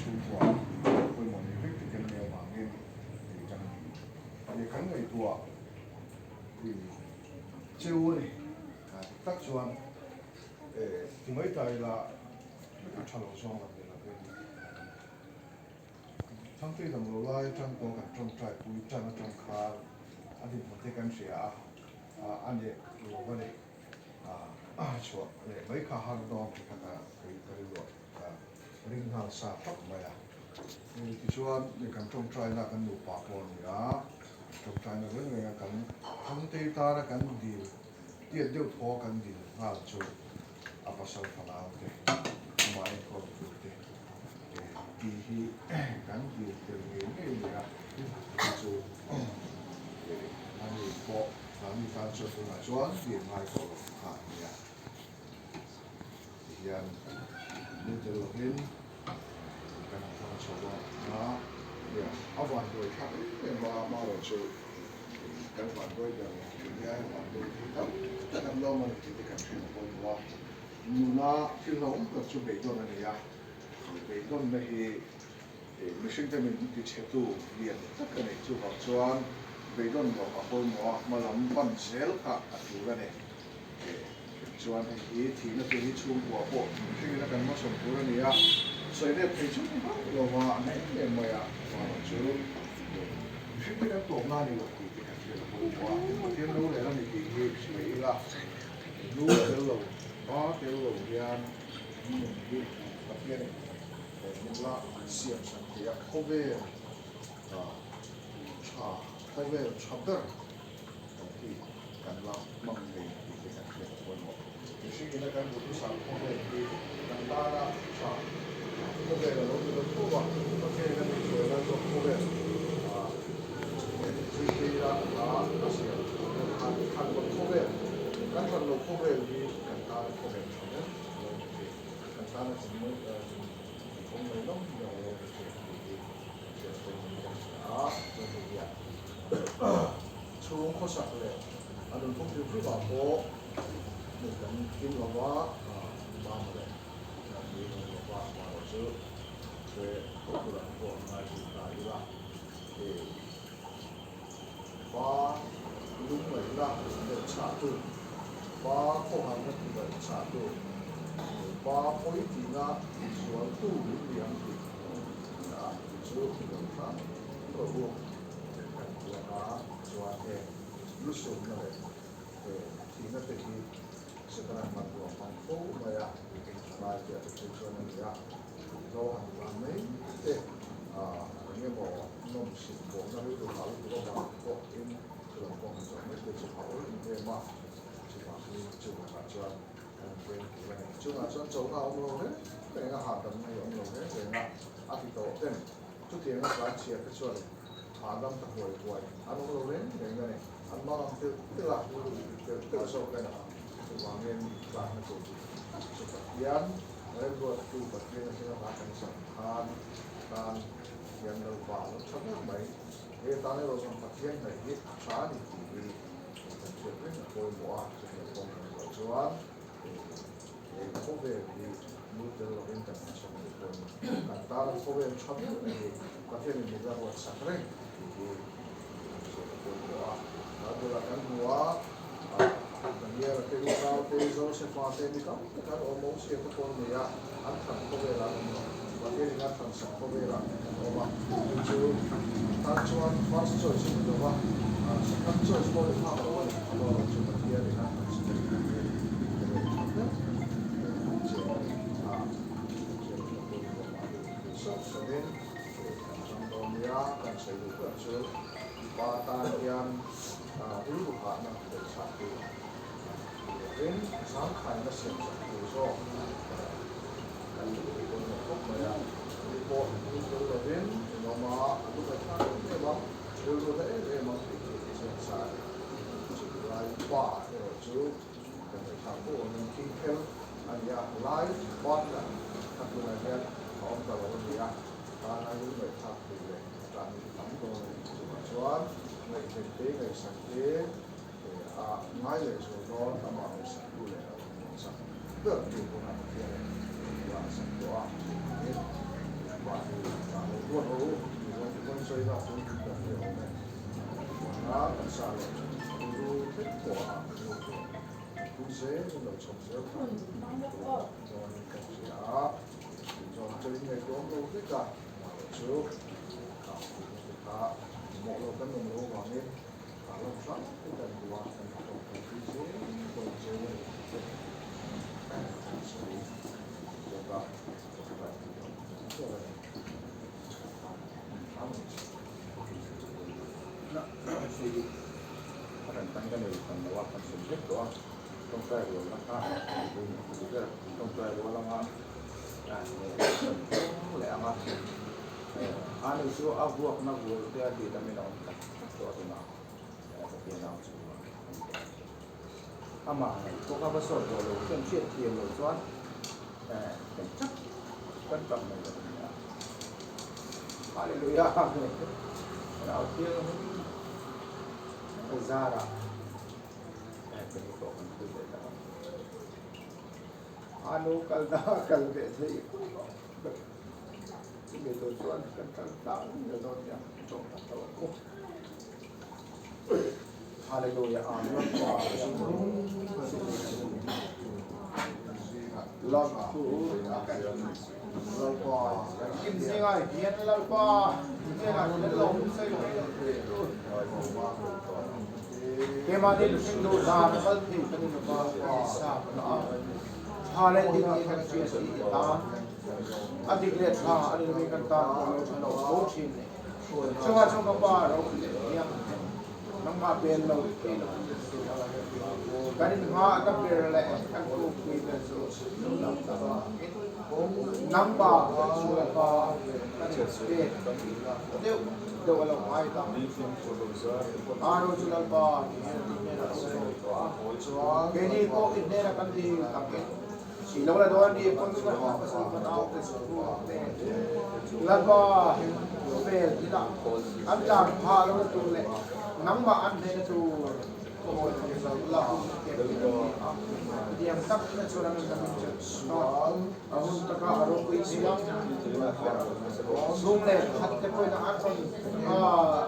chhungkua pawimawh nei vek te kan nih avangin kan kan ngaihtuah cheu a ni. Dik tak chuan ti mai ta ila a tha lo zawng lam ni lovin Thangtui dam lo lai atang pawh kan tawngtai pui tan atang khan a dinhmun te kan hria a, a neh lo a ni. Chhuah leh mai kha har dawn ti kha ka rilruah ka ring nghal sa thlap mai a. Tichuan kan tawngtaina kan nupa pawh a ni a, tawngtaina reng renga kan Thangtei tana kan dil tiat deuh thaw kan dil nghal chu a pasal fanau te, amah enkawl tur te tih hi kan dil tel ngei ngei mai a, chu ani pawh mahni tan chuan tunah chuan dil ngai tawh lo kha a nia. Tihian nu tel lovin kan han hmang chho a, a vanduai thlak em em a, amaherawhchu Kan vanduai ber lo tih nia hei vanduai hi tam tak an lo awm a ni tih te kan hriat pawimawh a. Nuna thil hlauhawm tak chu beidawn a ni a, beidawnna hi mihringte min tichhetu lian tak a ni. Chuvang chuan beidawn loh a pawimawh a, hma lam pan zel kha a tul a ni. Chuan hei hi thihna te hi chhungkua pawh mihringin a kan hmachhawn tur a ni a, sawi let thei chu ni hauh lo va, a na em em mai a, vang chu mihring te kan tawpna a ni lo tih te kan hriat a pawimawh a, Pathian rorel a ni tih hi hria ila, nu tel lo, pa tel lo hian nun hi Pathianin nula siam sak thei a, khawvel tha, khawvel tha ber kan hi kan la hmang ngei tih te kan hriat a pawimawh. Mihring ina kan duhthusam khawvel hi kan tana tha khawvel a lo ni lo fo a, Pathian ina min hruai lai chuan khawvel zui phei ila hla a siam khan khan lo khawvel kan hran lo khawvel hi kan tana khawvel tha ber a lo ni thin. Kan tana kawng mai lo ber a lo ni thin tih hi kan hriat pawimawh in kan hria a, chuan hei hian Chhung khawsak leh a nunphung hrim hrim ah pawh hmun kan kim lo va, bang leh ni awm lo va, amaherawh chu hre tawh tur ang pawh an ngai zui ta ila. Hei pa lungngaihna belh chhah tu, pa khawharna ti belh chhah tu, pa pawi tihna zual tu in ni ang tih a chu lo hram rawh u. Kan tih anga chuan heng lusumna leh thihna te hi Setana hmanrua hmang fo mai a, thalai te a ti phei chuan a ni a, zo han tlan mai te eng emaw nawm sim bawhna rilru hah lutuk avang pawhin chulam pawh han zawh mai te chu a awl em em a, chuvang hi chuvangah chuan kan veng tur a ni. Chungah chuan chona a awm lo reng reng a, hahdamna hi a awm lo reng reng a, a ti tawh ten. Chutianga tlan chhia te chuan hahdam ta huai huai an awm lo reng reng a ni. An mang ang telh telh a, telh telh zawk a ni. Chuvangin tlanna tur dik tak chu Pathian, remruattu Pathian atanga hla kan zam khan tan hian Lalpa a lo tha ber mai. He tan erawh chuan Pathian hnaih hi a tha a ni tih hi kan hriat reng a pawimawh a, chutiang kawng kan ruah chuan He khawvel hi nu tel lovin kan hmachhawn leh pawh ni. Kan tana khawvel tha ber a ni. Pathianin min la ruatsak reng tih hi kan hriat a pawimawh a. Bible-ah kan hmu a, Daniel-a te, Unau te, Josefa te mi tam tak an awm awmsia te pawh an nei a, an thlan khawvelah an awm lo. Pathianin a thlansak khawvelah kan awm a. Chu chu tan chuan first choice a ni lo va, second choice pawh a ni phak lo a ni. Amaherawhchu Pathianin a thlansak a ni ang hi khawvel tha ber chian a ni a, Pathian hi a pawimawh mahni thil sauh sauhin kan chang dawn nia. Kan sawi duh ber chu pa tan hian rilru hahna belhchhah tur ni lovin zangkhaina siamsak tur zawk kan pawimawh khawp mai a. Ni pawh ni tel lovin in awm a, a lungaithlak em em a, rilru na em em ang tih chu chiang sa a ni. Chutih lai pa erawh chu kan ngaihthlak fo angin thing phel a ni a, life partner kha tunah hian a awm ta lo a ni a, tana lungngaihthlak tur leh tan hi tam dawn a ni. Chuvang chuan ngaihven te, ngaihsak te a ngai leh zual dawn, amah ngaihsaktu leh a sak ber tur hunah Pathianin a sak tawh a, chuvangin pa hi. sawi bak chu tih dan hi a awm e. Chuan a taksa leh rilru thleng pawha kan lo pawh pui zel in lo chhawm zel kha dawn kan hria a, tih zawng chu in ngaihtuah awm lo vek a, amaherawhchu kha puihna te kha mamawh lo kan awm lo avangin kha lam hrang te kan duh a, kan tawngtai pui zel dawn che u a ni tih te kan sawi bawk a, tawngtai pui awm ber a ni. Amah ngaihtuah ka va sawt tawh lo chuan hriatthiam loh chuan kan tap kan tap mai lo a ni a. Hallelujah! Rau thianghlim zarah kan ni pawh kan pui leh ta. A nu kalna kal ve thei chumi tur chuan kan kal tlang ngei dawn nia tawng tak tawh ang u. Hallelujah Amen. Kim zinga hian Lalpa hnenah hian lo sawi Keimahni mihring duh dan a kal thei kan in lova sa kan a tha leh dik hi kan hria si i tan a dik leh tha a ni lovin kan tan pawh lo tha lo fo thin ni. Chungah chuan ka pa ro leh hniang nangmah bel lo thei lo kan in hma na ber leh kan tukpui ber chu nangmah pa kan in pek deuh deuh a lo ngai ta aro chu Lalpa ti hian i hnenah lo sawi tawh a keini pawh i hnenah kan dil takin I lo la dawn ni pawn chu ka pasal fanau te chu te Lalpa vel inah an tlan phah lo na tur leh nangmah an hnehna tur la hun pek thei an ni a. Hetiang tak ina chuan an rawn min chelh tawh a hun taka a ropui chiang chhung leh khat te pawhin an rawn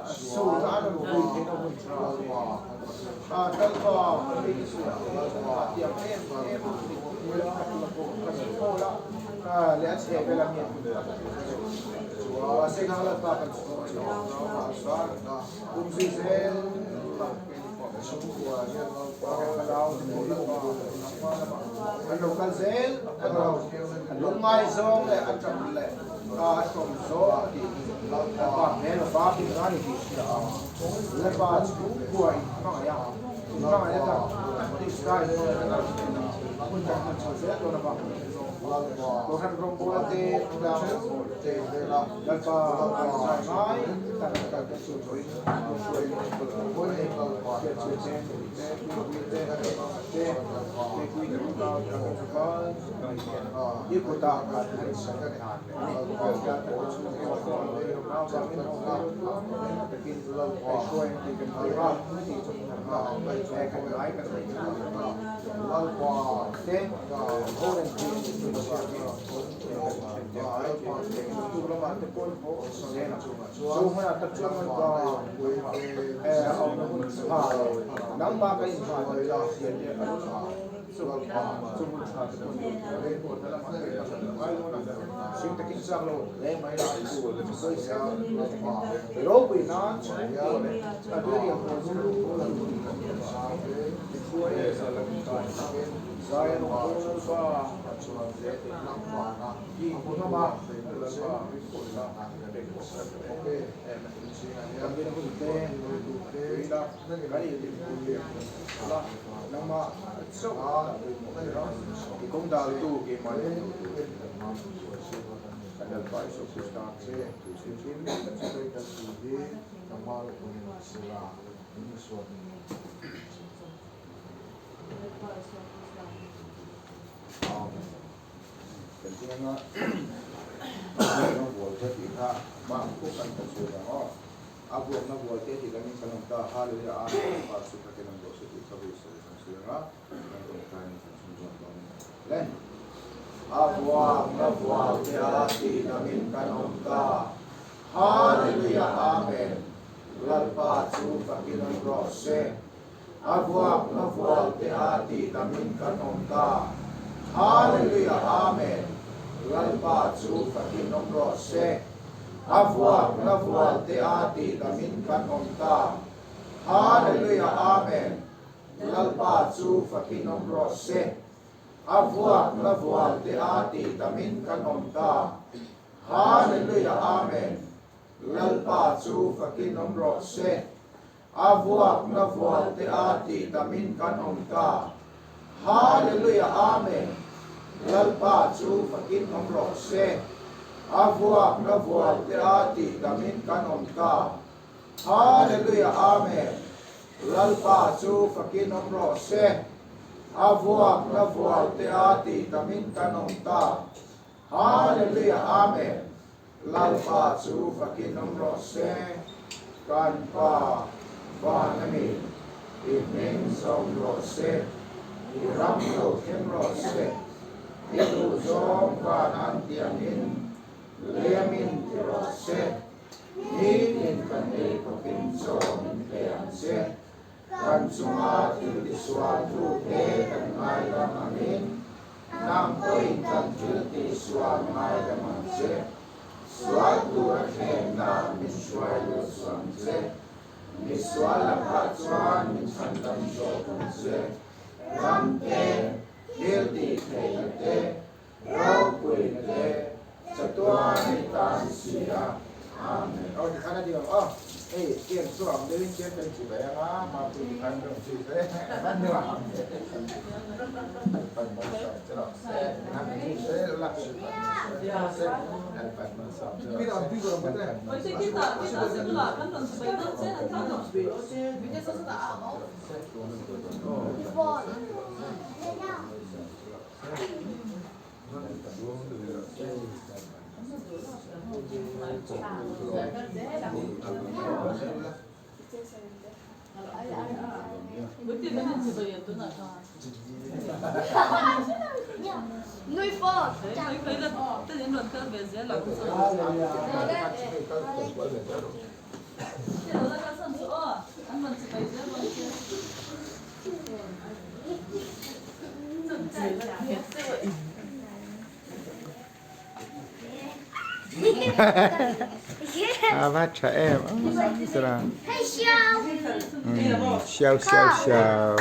sur a an rawn pui theihna hun tha a Lalpa Hallelujah Amen Lalpa chu fakin awm rawh se. A vuak na vual te a tih tamin kan awm ta. Hallelujah Amen Lalpa chu fakin awm rawh se. A vuak na vual te a tih tamin kan awm ta. Hallelujah Amen Lalpa chu fakin awm rawh se. A vuak na vual te a tih tamin kan awm ta. Hallelujah Amen Lalpa chu fakin awm rawh se. A vuak na vual te a tih tamin kan awm ta. Hallelujah Amen Lalpa chu fakin awm rawh se. A vuak na vual te a tih tamin kan awm ta. Hallelujah Amen Lalpa chu fakin awm rawh se. A vuak na vual te a tih tamin kan awm ta. Hallelujah Amen Lalpa chu fakin awm rawh se. Kan Pa van a mi, i hming zawm rawh se, i ram lo thleng rawh se, i duhzawng van an ti angin lemin ti rawh se, nitin kan ei khawpin chaw min pe ang che. Kan chunga thil tisualtute kan ngaidam angin, nang pawhin kan thil tihsual ngaidam ang che. Sual tura thlenna min hruai lut suh ang che. Mi sual lakah chuan min chhandam zawk ang che. Ram te, thil tihtheihna te, Ropuina te chatuan i tan si a. Amen. Aw tikhan a ni ang aw. Hei kem chu ang deuhin chen kan chi ve anga mapui tikhan kan chi ve an ni ang. Pan man sam che rawh se. Tikhan kan chi ve la. Se pan man sam che rawh se. A va tha em sira siau siau siau